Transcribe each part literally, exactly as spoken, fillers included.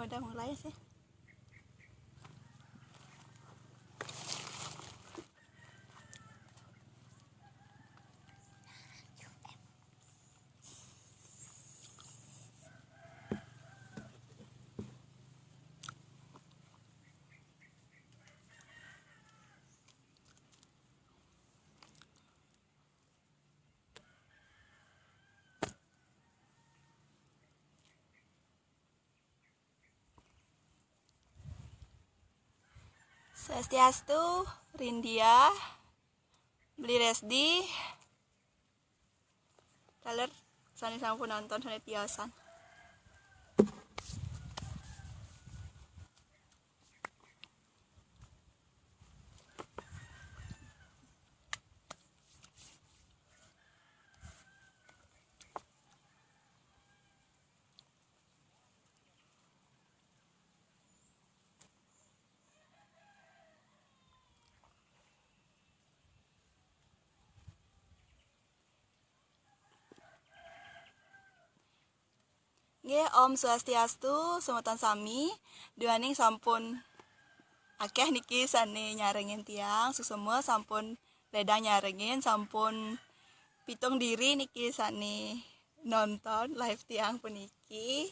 Udah mulai sih. Swastiastu, Rindia, Beli Resdi, taler, sane sampun nonton, sane tiosan. Nggih, Om Swastiastu, semeton sami. Duaning sampun akeh niki sane nyarengin tiang, suksema sampun ledang nyarengin, sampun pitung diri niki sane nonton live tiang puniki.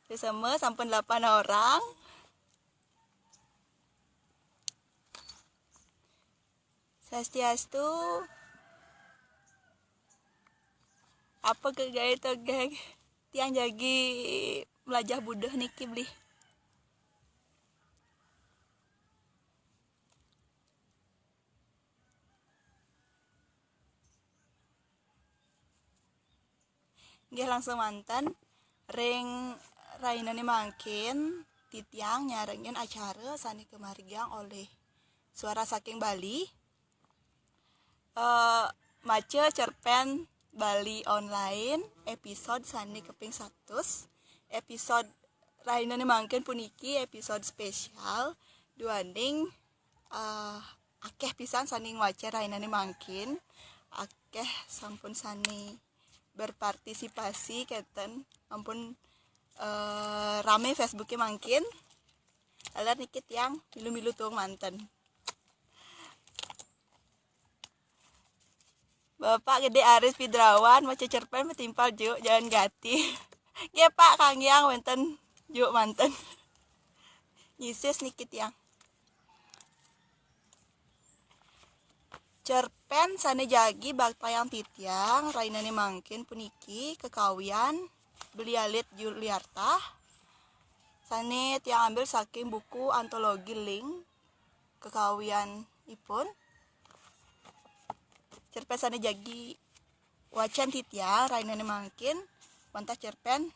Suksema sampun delapan orang. Swastiastu. Apa ke gawe to, geng? Tiang jagi melajah buduh niki, Beli. Nggih, langsung manten. Ring rainane mangkin, titiang nyarengin acara sane kamargiang olih Suara Saking Bali. Eh, maca cerpen Bali Online, episode sane kaping satus. Episode rainane mangkin puniki episode spesial, duaning, eh, akeh pisan sane ngwaca rainane mangkin. Akeh sampun sane berpartisipasi kenten. Ampun, eh, rame Facebooke mangkin. Taler niki tiang milu-milu tuung manten. Bapak Gede Aris Pidrawan, maca cerpen matimpal juk Jalan Gati. Nggih, Pak, kanggiang wenten juk manten. Nyisis niki tiang. Cerpen sane jagi baktayang titiang rainane mangkin puniki kekawian Beli Alit Juliarta. Sane tiang ambil saking buku antologi Ling kekawianipun. Cerpen sane jagi wacan titiang rainane mangkin wantah cerpen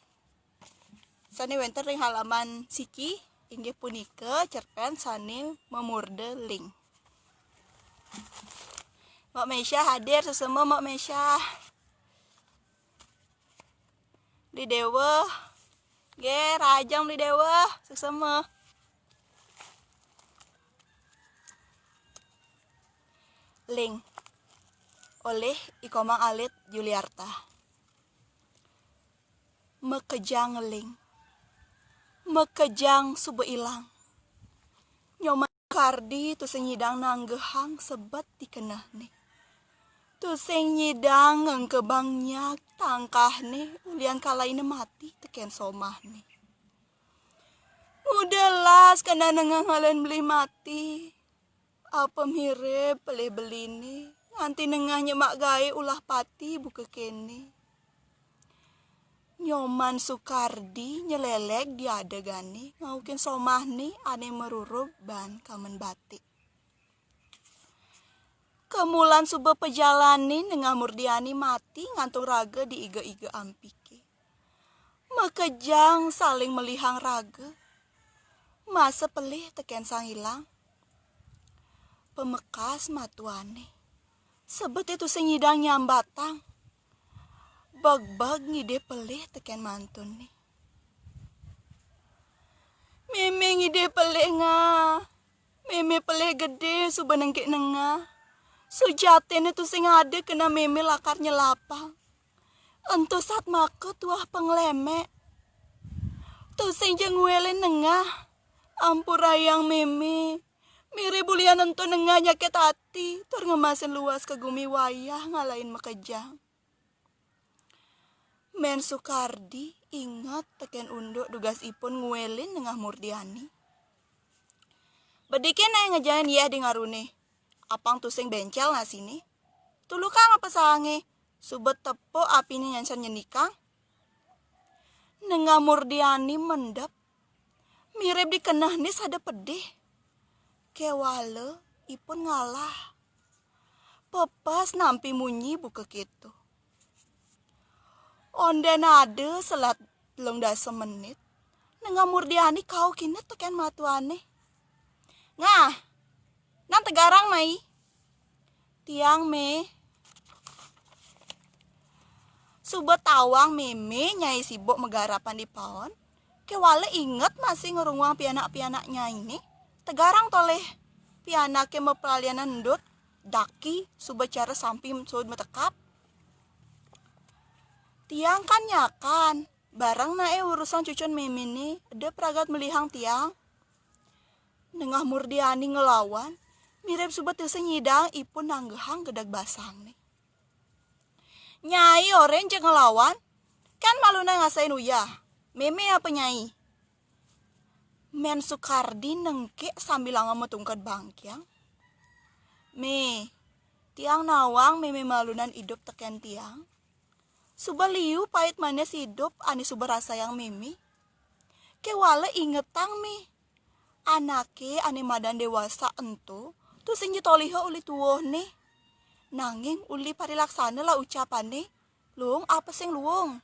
sane wenten ring halaman siki, inggih punika cerpen sane mamurda Ling. Mbok Mesya hadir, suksema Mbok Mesya. Beli Dewa. Nggih, rahajeng Beli Dewa, suksema. Ling. Olih I Komang Alit Juliarta. Makejang Ling. Makejang suba ilang. Nyoman Kardi tusing nyidang nanggehang sebet di kenehne. Tusing nyidang ngengkebang nyak tangkahne ulian kalaina mati teken somahne. Nguda las kena nengah ngalen Beli mati. Apa mirib pelih Beline, nganti nengah nyemak gae ulah pati buka kene. Nyoman Sukardi nyelelek di adegane ngaukin somahne ane marurub ban kamen batik. Kemulan suba pajalane nengah murdiane mati ngantung raga di iga-iga ampike. Makejang saling melihang raga. Masa pelih teken sang ilang. Pamekas matuane. Sebete tusing nyidang nyambatang. Begbeg ngidih pelih teken mantunne. Meme ngidih pelih nga. Meme pelih gede suba nengkik nengah. Sujatine tusing ada kena meme lakar nyelapang. Ento satmaka tuah panglemek. Tusing ja nguelin nengah. Ampurayang mémé. Mirib ulian ento nengah nyakit ati, tur ngemasin luas ka gumi wayah ngalahin makejang. Mén Sukardi inget tekén unduk dugas ipun nguelin nengah Murdiani. Bedikin aé ngejain yéh di ngaruné. Apang tusing bencél nasiné. Tulukang apa sahangé, suba tepuk apiné nyancan nyenikang. Nengah Murdiani mendep. Mirib dikenehné sada pedih. Kéwala ipun ngalah. Pepes nampi munyi buka kéto. Ondén ada selat telung dasa menit, nengah Murdiani kauh kinet tekén matuané. "Ngah, nang tegarang mai." "Tiang, Mé." Suba tawang mémé nyai sibuk magarapan di paon, kéwala inget masih ngrunguang pianak-pianak nyainé. Tegarang tolih pianaké mapalalianan endut, daki suba cara sampi suud matekap. "Tiang kan nyakan, bareng naé urusan cucun méméné, eda pragat melihang tiang." Nengah Murdiani ngelawan, mirib suba tusing nyidang ipun nanggehang gedeg basangné. "Nyai orén ja ngelawan, kan malunan ngasain uyah. Mémé apa nyai?" Mén Sukardi nengkik sambilanga matungked bangkiang. "Mé, tiang nawang mémé malunan idup tekén tiang. Suba liu pait manis idup ané suba rasayang mémé. Kéwala ingetang, Mé, anaké ané madan déwasa ento tusing ja toliha uli tuuhné. Nanging uli parilaksana lah ucapané, luung apa sing luung."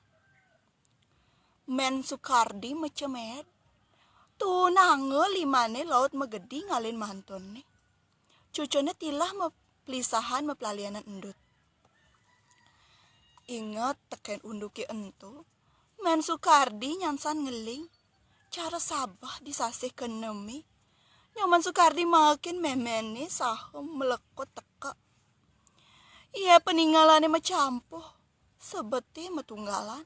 Mén Sukardi macemed. Tunanga limané laut magedi ngalin mantunné. Cucuné tilah mapelisahan mapalalianan endut. Inget tekén unduké ento, Mén Sukardi nyansan ngeling. Cara sabeh di sasih keenemé, Nyoman Sukardi maekin méméné saha malekut teka. Yéh paningalané macampuh, sebeté matunggalan.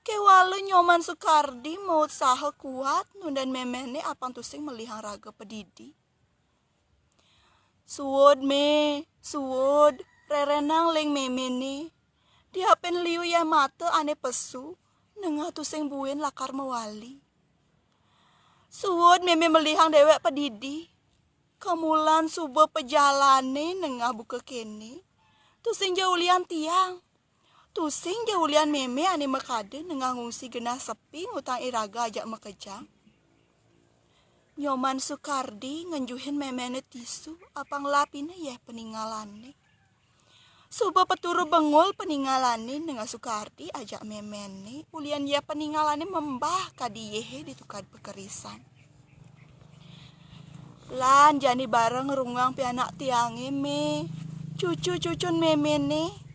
Kéwala Nyoman Sukardi mautsaha kuat nundén méméné apang tusing melihang raga padidi. "Suud, Mé, suud, rerenang ling méméné. Diapin liu yéh mata ané pesu, nengah tusing buin lakar mawali. Suud mémé melihang déwék padidi. Kamulan suba pajalané nengah buka kéné, tusing ja ulian tiang. Tusing ja ulian mémé ané makada nengah ngungsi genah sepi ngutang iraga ajak makejang." Nyoman Sukardi ngenjuhin méméné tisu apang lapina yéh paningalané. Suba paturu bengul paningalané nengah Sukardi ajak méméné, ulian yéh paningalané membah kadi yéhé di tukad pakerisan. "Lan jani bareng ngrunguang pianak tiangé, Mé. Cucu-cucun méméné.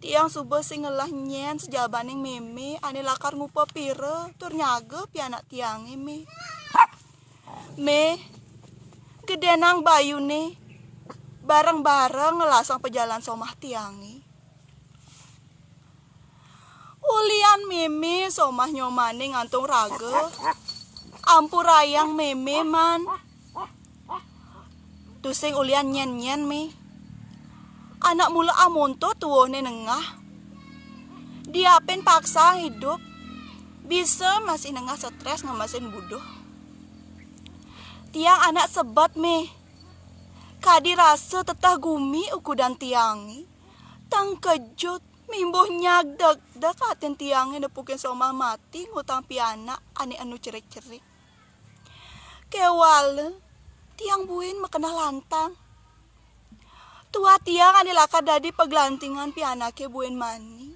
Tiang suba sing ngelah nyén sajabaning mémé ané lakar ngupa pira tur nyaga pianak tiangé, Mé. Mé, gedénang bayuné, bareng-bareng ngelasang pajalan somah tiangé." "Ulian mémé somah Nyomané ngantung raga. Ampurayang mémé, Man. Tusing ulian nyén-nyén, Mé. Anak mula amonto tuuhné nengah. Diapin paksaang idup, bisa masih nengah strés ngemasin buduh. Tiang anak sebet, Mé. Kadi rasa teteh gumi ukudan tiangé. Tengkejut, mimbuh nyag degdeg atin tiangé nepukin somah mati ngutang pianak ané enu cerik-cerik. Kéwala, tiang buin makeneh lantang. Tuah tiang ané lakar dadi paglantingan pianaké buin mani.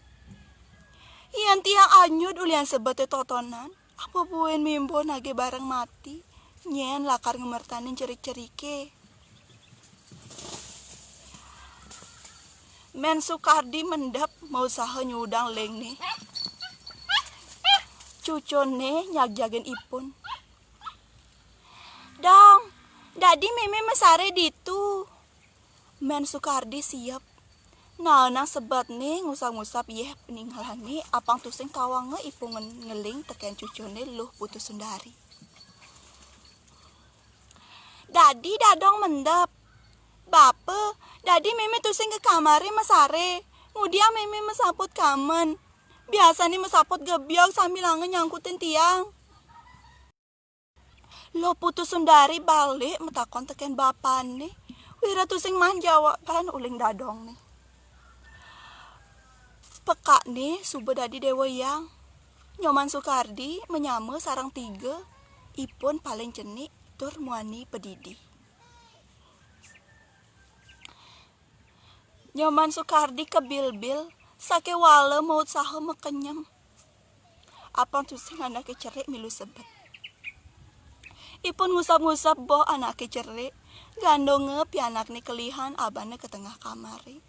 Yén tiang anyud ulian sebeté totonan, apa buin mimbuh nagih bareng mati, nyén lakar ngamertanin cerik-ceriké." Mén Sukardi mendep mausaha nyudang lingné. Cucuné nyagjagin ipun. "Dong, dadi mémé masaré ditu." Mén Sukardi siep. Nah, nang sebetné ngusap-ngusap yéh peningalané, apang tusing tawanga ipun ngeling tekén cucuné Luh Putu Sundari. Dadi dadong mendep. Bapa, dadi mémé tusing ka kamaré masaré. Ngudiang mémé masaput kamen. Biasané masaput gebyog sambilanga nyangkutin tiang. Luh Putu Sundari balik matakon tekén bapané. Wira tusing maan jawaban uling dadongné. Pekakné suba dadi déwa hyang. Nyoman Sukardi manyama sareng tiga, ipun paling cenik tur muani padidi. Nyoman Sukardi kabilbil, sakéwala mautsaha makenyem. Apang tusing anaké cerik milu sebet. Ipun ngusap-ngusap boh anaké cerik, gandunga pianakné kelihan abana ka tengah kamaré.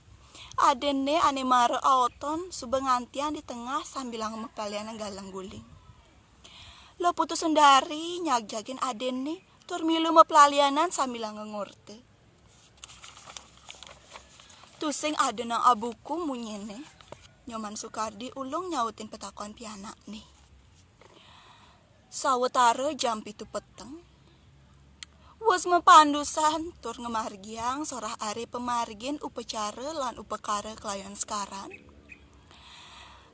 Adinné ané mara aoton suba ngantiang di tengah sambilanga maplalianan galang guling. Luh Putu Sundari nyagjagin adinné tur milu maplalianan sambilanga ngorta. Tusing ada nang abuku munyiné, Nyoman Sukardi ulung nyautin patakon pianakné. Sawatara jam pitu peteng, wus mapandusan tur ngamargiang sorah aré pamargin upacara lan upakara kalayan sekaran.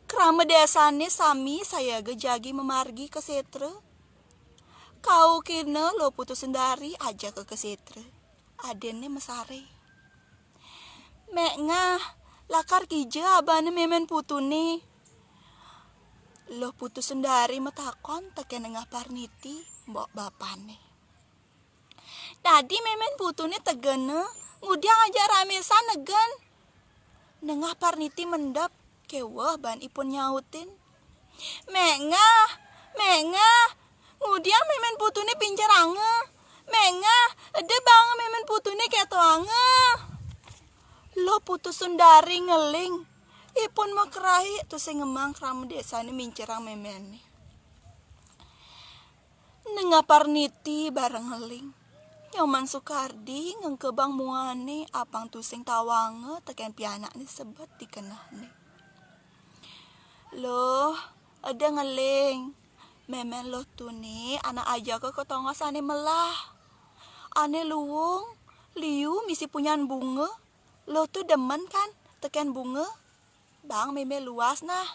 Krama désané sami sayaga jagi mamargi ka sétra. Kaukina Luh Putu Sundari ajaka ka sétra. Adinné masaré. "Mék Ngah, lakar kija abana mémén putuné?" Luh Putu Sundari matakon tekén Nengah Parniti, mbok bapané. "Dadi mémén putuné tegena, ngudiang ajak ramésan negen?" Nengah Parniti mendep, kéweh baan ipun nyautin. "Mék Ngah, Mék Ngah, ngudiang mémén putuné pinceranga? Mék Ngah, eda baanga mémén putuné ketoanga?" Luh Putu Sundari ngeling. Ipun makrai tusing ngemaang krama désané mincerang méménné. Nengah Parniti bareng ngeling. Nyoman Sukardi ngengkebang muané apang tusing tawanga tekén pianakné sebet di kenehné. "Luh, eda ngeling. Mémén Luh tuné anak ajaka ka tongos ané melah. Ané luung, liu misi punyan bunga. Luh tu demen kan tekén bunga? Baang mémé luas nah.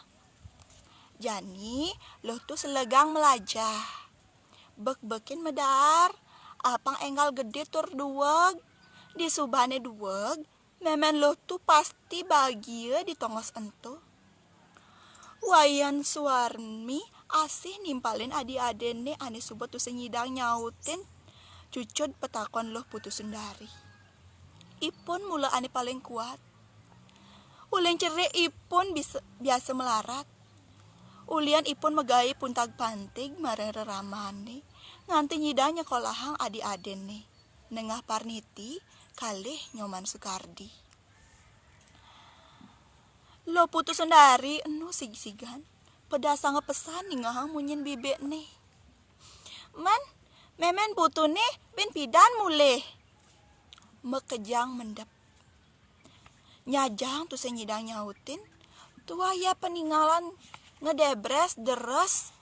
Jani Luh tu selegang melajah. Bekbekin madaar, apang énggal gedé tur dueg. Disubané dueg, mémén Luh tu pasti bagia di tongos ento." Wayan Suarmi asih nimpalin adi-adinné ané suba tusing nyidang nyautin cucud patakon Luh Putu Sundari. Ipun mula ané paling kuat. Uling cerik ipun bisa, biasa melarat. Ulian ipun magaé puntag-pantig marang reramané, nganti nyidang nyekolahang adi-adinné, Nengah Parniti kalih Nyoman Sukardi. Luh Putu Sundari enu sigsigan, pedasanga pesan ningehang munyin bibikné. "Man, mémén putuné bin pidan mulih?" Makejang mendep. Nyajang tusing nyidang nyautin, tuah ia paningalan ngedebrés deres.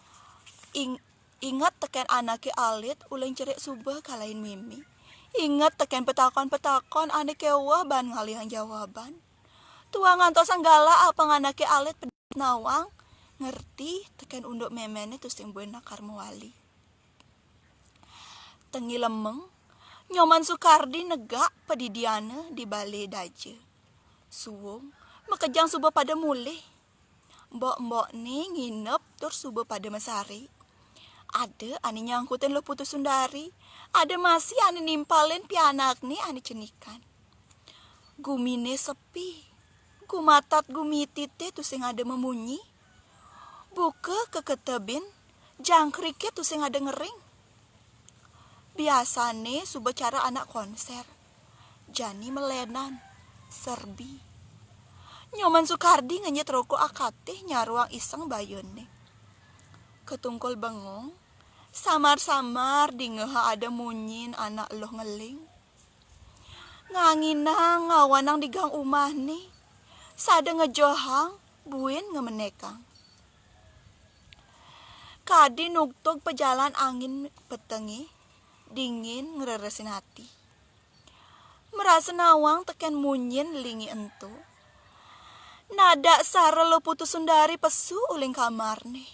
Ing-, inget tekén anaké alit uling cerik suba kalahin mimi. Inget tekén patakon-patakon ané kéweh baan ngalihang jawaban. Tuah ngantosang galak apang anaké alit pedas nawang, ngerti tekén unduk méménné tusing buin lakar mawali. Tengi lemeng, Nyoman Sukardi negak padidiana di balé daja. Suung, makejang suba pada mulih. Mbok-mbokné nginep tur suba pada masari. Ada ané nyangkutin Luh Putu Sundari, ada masih ané nimpalin pianakné ané cenikan. Guminé sepi. Gumatat gumitité tusing ada mamunyi. Buka keketebin, jangkriké tusing ada ngering. Biasané suba cara anak konsér. Jani melenan, serbi. Nyoman Sukardi ngenyit rokok akatih nyaruang iseng bayunné. Ketungkul bengong, samar-samar dingeha ada munyin anak Luh ngeling. Nganginang ngawanang di gang umahné. Sada ngejohang, buin ngemenekang. Kadi nugtug pejalan angin petengé, dingin ngreresin ati. Merasa nawang tekén munyin lingi ento. Nadak sara Lo Putu Sundari pesu uling kamarné.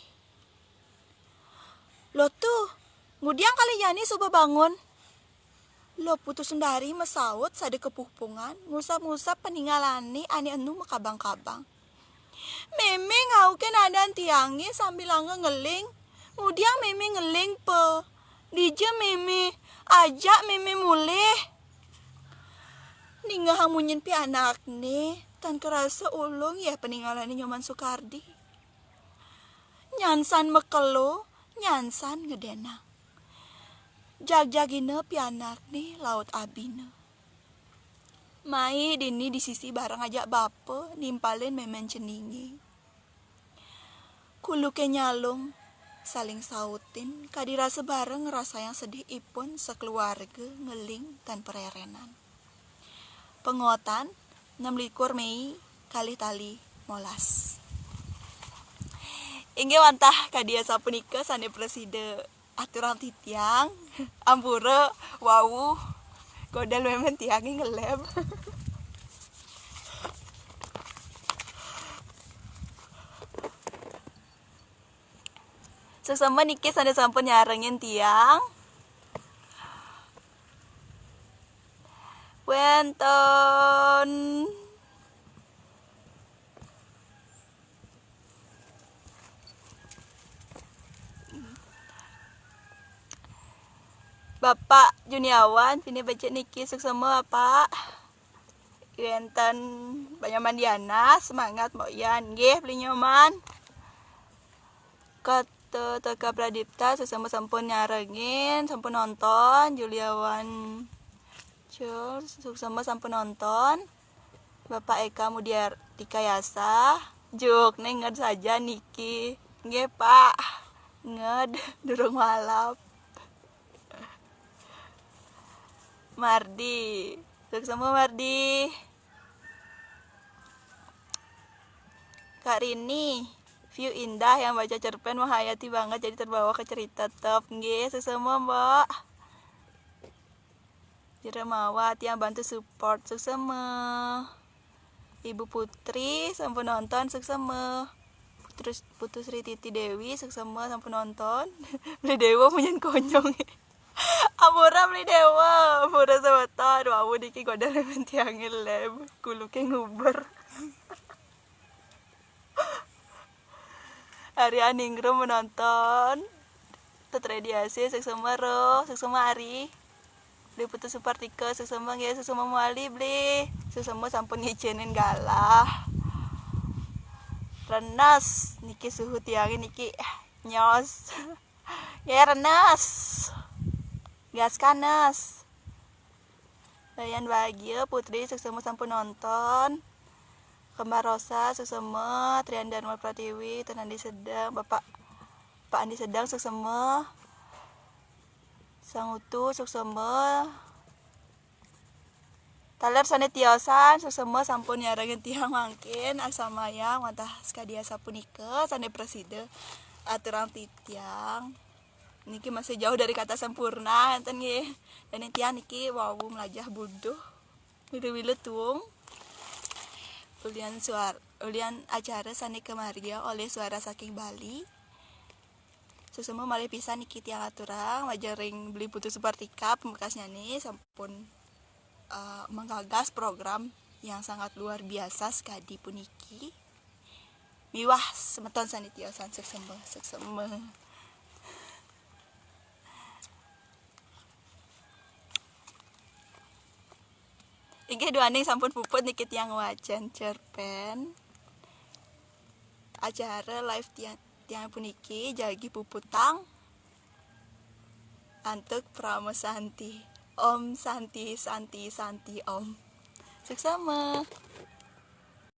"Lo Tu, ngudiang kalih jani suba bangun?" Lo Putu Sundari masaut sada kapuhpungan, ngusap-ngusap paningalané ané enu makabang-kabang. "Mémé ngaukin adan tiangé sambilanga ngeling. Ngudiang Mémé ngeling pa? Dija Mémé? Ajak Mémé mulih." Ningehang munyin pianakné, tan karasa ulung yéh paningalané Nyoman Sukardi. Nyansan makelo, nyansan ngedénang. Jagjagina pianakné laut abina. Mai dini di sisi bareng ajak bapa nimpalin mémén ceningé. Kuluké nyalung, saling sautin, kadi rasa bareng ngrasayang sedihipun sakeluarga ngeling tan parérénan. Panguatan, enam likur Méi, kalih tali molas. Inggih wantah kadi asapunika sané prasida aturang titiang, ampura wau godel mémén tiangé ngelem. Suksma niki sané sampun nyarengin tiang. Wénten Bapak Juniawan, pinih becik niki, suksma Bapak. Wénten Pak Nyoman Diana, semangat Mbok Yan. Nggih, Beli Nyoman. Kata Teka Pradipta, suksma sampun nyarengin, sampun nonton. Juliawan Cul, suksma sampun nonton. Bapak Eka Mudiartika Yasa, juk nenged saja niki. Nggih, Pak. Nged, durung malap. Mardi. Suksma Mardi. Kak Rini, view indah yang baca cerpen menghayati banget, jadi terbawa ke cerita. Top, nggih, suksma, Mbok. Jero mawa tiang bantu support, suksma. Ibu Putri sampun nonton, suksma. Putu, Putu Sri Titi Dewi, suksma sampun nonton. Beli Dewa munyin konyong. Ampura Beli Dewa, ampura semeton. Wau niki godel mémén tiangé lem. Kuluké nguber. Ari Aningrum menonton. Tut Rediasi, suksma Ro, suksma Ari. Beli Putu Supartika, suksma nggih, suksma mawali Beli. Suksma sampun ngicénin galah. Renas, niki suhu tiangé niki nyos. Nggih, renas. Gas kanas. Dayan Bahagia Putri, suksma sampun nonton. Kembar Rosa, suksma. Trian Dharma Pratiwi, Tun Andi Sedang, Bapak, Pak Andi Sedang, suksma. Sang Utu, suksma. Taler sané tiosan, suksma sampun nyarengin tiang mangkin. Asamayang wantah sakadi asapunika sané prasida aturang titiang. Niki masih jauh dari kata sempurna, enten nggih. Dan tiang niki wau melajah buduh. Mila-mila tuung. Ulian suar, ulian acara sané kamargiang olih Suara Saking Bali. Suksma malih pisan niki tiang aturang, majeng ring Beli Putu Supartika, pamekasnyané sampun, eh, menggagas program yang sangat luar biasa sekadi puniki. Miwah semeton sané tiosan, suksma, suksma. Inggih duaning sampun puput niki tiang wacén cerpen. Acara live tiang, tiang puniki jagi puputang antuk Parama Santi. Om Santi, Santi, Santi, Om. Suksma.